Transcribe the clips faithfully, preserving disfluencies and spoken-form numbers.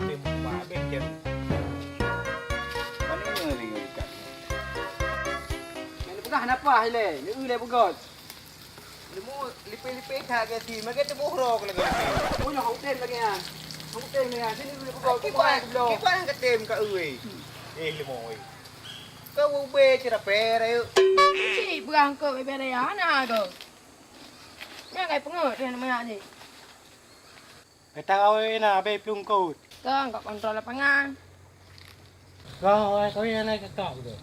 Tém ma abéh jeuem. Pane nyoe lé nyoe ikat. Nyang peugah napa ilée? Neu-eu lé beugöt. Leumo lipée-lipée that gaki, meuke teuboh roh lagée. Oh, nyoe hau tem lagée nyan. Hau tem lagée nyan. Sini dulu beugöt. Kiban, kiban ka tem ka eu. Eh, leumo, eh. Ka ubé cerapé rayeuk. Cit beurangkot bebe raya na go. Nyang kai peungeut dengan manyak ni. Gata awai na abéh peulungkot. Kong ka kontrol lapangan. Kong awai kawin aneuk kakak beutôi.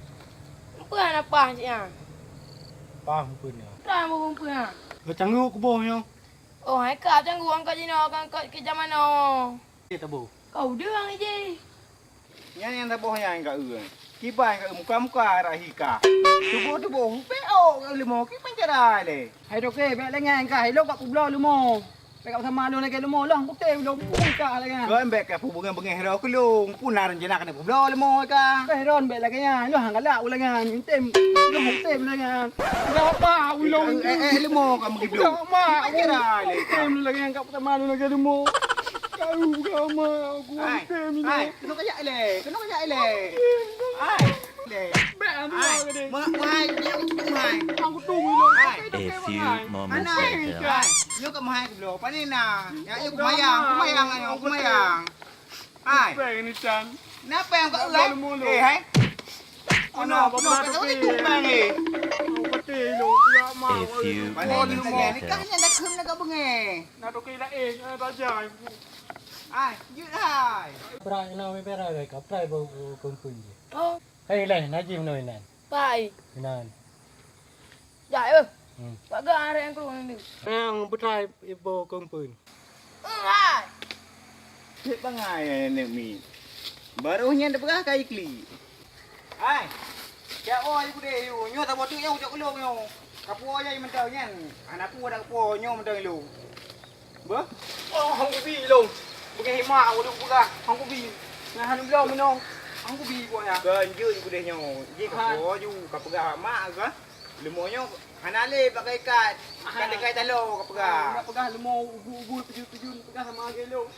Peue hana paih cit nyan? Paih peue nyan? Paih peue nyan? Ka canggu kuboh nyoe. Oh, hai ka canggu angkat jinoe, angkat ke zaman now. Ye tabo. Kau deuang je. Nyan nyang saboh nyan ka eu. Kiban ka eu muka-muka rak hika. Tuboh-tuboh, pek ôk ka leumo, kiban cara lé. Hai toke, bèk lé nyan ka, ilong ka peubloe leumo. Bèk ka sama lôn lagèe leumo, lôn kutem lôn pui ka lé nyan. Kon bèk ka peue beungèh-beungèh roh keu lôn, pun na rencana keuneuk peubloe leumo ka. Bèk ron bèk lagèe nyan, lôn han galak ulèe nyan, tem, lôn tem lé nyan. Gak apa ulong. Eh, eh, leumo ka meugi bloe. Gak mak, kiban cara lé ka. Tem lagèe nyan ka sama lôn lagèe leumo. Kau gama aku. Hai, hai, keunoe kajak ilèe, keunoe kajak ilèe. Hai, ilèe. Hai, ma-, mahai, nyoe keutu mahai. Aku tu ilong. Hai. A few moments later. Hai, nyoe keu mahai keu bloe. Pane na? Nyoe keu mayang, keu mayang, nyoe keu mayang. Hai. Peng ni, Chan. Napa nyang kau urat? Eh, hai. Keunoe, keunoe, kata kau itu peng, eh. Aku pati ilong, gak mak. A few moments later. Pane ni, nikah ni dah khem nak beungèh. Na toke laén, na raja. Ai, jeuet hai. Prai na meubeura lé ka prai bak keumpui. Oh. Hei leh, na jih meunoe nan. Pai. Nan. Jak eh. Hmm. Bak geu arek nyang keuluwa nyoe. Nyang peutai bak keumpui. Eh, hai. Cit bangai aneuk mi. Baroh nyan teupeugah ka iklik. Hai. Jak woe budeh yu, nyoe saboh teuk nyang ujok ulôn nyoe. Kapuwoe jai mantong nyan. Hana peue dak kapuwoe nyoe mantong ilôn. Beuh? Oh, hong kubi ilôn. Beungèh mak ulôn peugah, hong kubi. Nah, hana bloe meunoe. Hong kubi buet nyan. Kon jeuet budeh nyoe. Jih kapuwoe ju, kapeugah mak kah. Leumo nyoe hana lé bak ikat. Ka teukai taloe kapeugah. Nak peugah leumo ugu-ugu tuju-tuju peugah sama lagèe ilôn.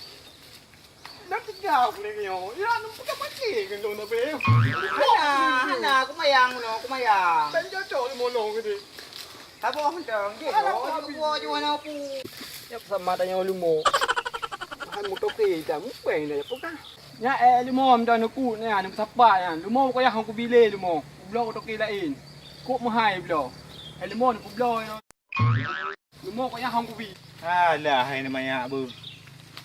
Dak teuga ulèe nyoe. Ya, nampak pasti ke lôn abéh. Hana, hana, kumayang meunoe, kumayang. Tan cocok lé molong geude. Saboh mantong, jih, oh, jih, oh, jih, hana pu. Nyak sama tanyoe leumo. Han mutoke dah mupeng dah peugah. Nyak, eh, leumo mantong neukut nyan, neuk sapat nyan. Leumo kayah hong kubi lé leumo. Bloe toke laén. Kok meuhai bloe. Eh, leumo neukubloe. Leumo kok nyang hong kubi. Alah, hai neu manyak beuh.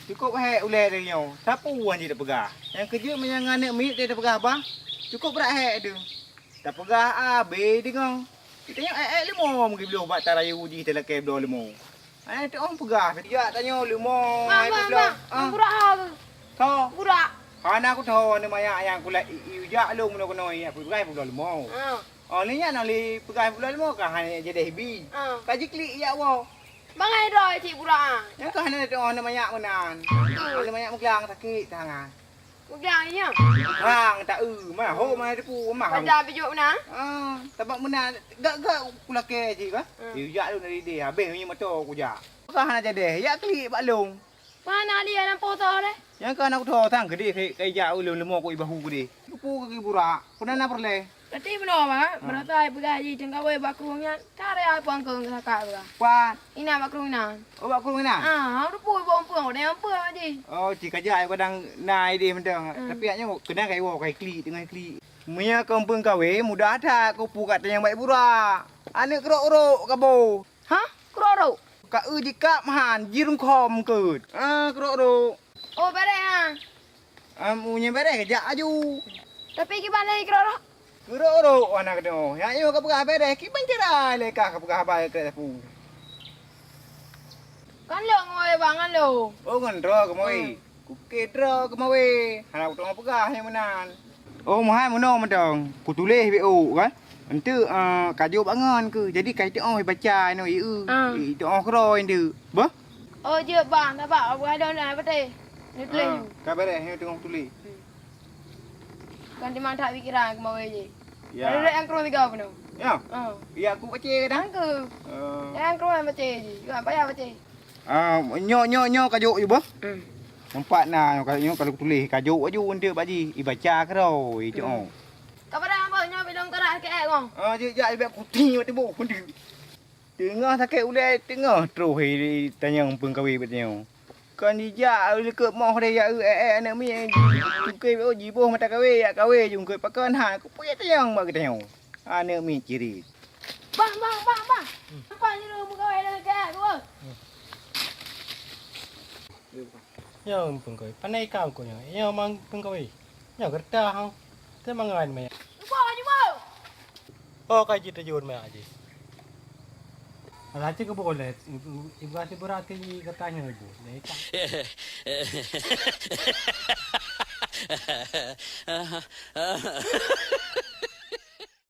Cukôp hék ulèe tanyoe. Sapeue wan jih tapeugah? Nyang keujeuet meunyoe ngon aneuk miet teuh tapeugah bah. Cukôp brat hék deuh. Tapeugah abéh deungoe. Geutanyoe ék-ék leumo meugeubloe bak tarayeue jih talakèe bloe leumo. Hana teuôt peugah. Jak tanyoe leumo. Bang, hai bang, peubloe. Bang. Ah. Bang, burak ha keuh? Tho. Burak. Hana kutho aneuk manyak nyang kulak i, i, jak lôn meunoe keunoe, aku peugah peubloe leumo. Ah. Oh, lé nyan, oh, lé peugah bulan lima ka hana jadeh bi. Ah. Ka jiklik jak woe. Bangai droe cit burak, ah. Nyan ka hana teuôt aneuk manyak meunan. Hmm. Aneuk manyak meuklang sakét tangai. Meuklang, iya? Klang, tak eu, mah, ho, mah, teupeu, mah. Pajan bijôk meunan? Ah, tabak meunan, gak-gak kulakèe cit ka. Hmm. Eh, jak lôn dari deh, habéh minyeuk moto kujak. Ka hana jadeh, jak klik bak lôn. Mana dia lam foto deh? Nyang ka na kutoh sang keudeh, kai, kai jak ulôn leumo keu ibahu keudeh. Lupu keu burak, peue na peureulèe? Berarti meunoe, Bang, ah, berarti ai peugah jih teungkawé bak krueng nyan, ka raya puang keu kakak peugah. Pat? Inan bak krueng inan. Oh, bak krueng inan? Ah, lupu iboh umpung, ada nyang umpung jih. Oh, ci kajak kadang na idéh mantong. Hmm. Tapi nyoe keunong kai woe, kai klik, teungoh klik. Meunyoe keu umpung kawé, mudah that keu pu kat nyang baik burak. Aneuk keurok-rok kaboh. Hah? Keurok-rok? Ka eu jikab meuhan, jirungkhom keut. Ah, keurok-rok. Oh, bareh, ha? Ah, meunyoe bareh, jak aju. Tapi kiban lé keurok-rok? Keurok-rok, aneuk keunoe. Nyan nyoe kapeugah bareh, kiban cara lé kah kapeugah haba keu sapeue. Kan lôn ngon Bang, kan lôn. Oh, ngon droe kamoe. Hmm. Kukée droe keu mawe, hana kuteungoh peugah nyang meunan. Oh, meuhai meunoe mantong, kutuléh bak ôk kan. Enteuk, eh, ka jok bak ngon keuh. Jadi ka iteu'oh ibaca inoe, i eu. Ah. I, iteu'oh keudroe enteuk. Bah? Oh, jeuet bang, saban, buah dong na patéh. Ni tuléh. Ah, ka bèrèh, nyoe teungoh tuléh. Hmm. Kan dimantap pikiran keu mawe jih. Ya. Ada nyang keureueng tiga peunoh. Ya? Ah. Ya, aku baca dah. Angku. Ah. Nyang keureueng baca jih. Yuan payah baca. Ah, nyoe, nyoe, nyoe ka jok yue bah. Hmm. Nampak na nyoe ka, nyoe ka lôn tuléh ka jok laju eunteuk bak jih, ibaca keudroe, icok. Ka padang abah nyoe bilong keurah keu ék ngon. Ah, jeuet jak ibak kuting bak tiboh. Teungoh sakét ulée, teungoh troh i tanyong peungkawé bak tanyoe. Kon jijak likot moh deh jak eu ék-ék aneuk miet, cukée jiboh mata kawé, jak kawé jungkot pakon ha, kupeue tanyong bak geutanyoe. Aneuk miet cirit. Bah, bah, bah, bah. Apa nyuruh meugawé dah keu ék dua? Nyoe peungkawé, pandai ikau keu nyoe. Nyoe mang peungkawé. Nyoe geureuta hang. Teumangan maya. Cuba, cuba. Oh, ka jiteujon maya jih. Alah, cit keuboh lé. Ibu, ibu, ibu rasa berat ke i kata nyoe ibu. Lé tak.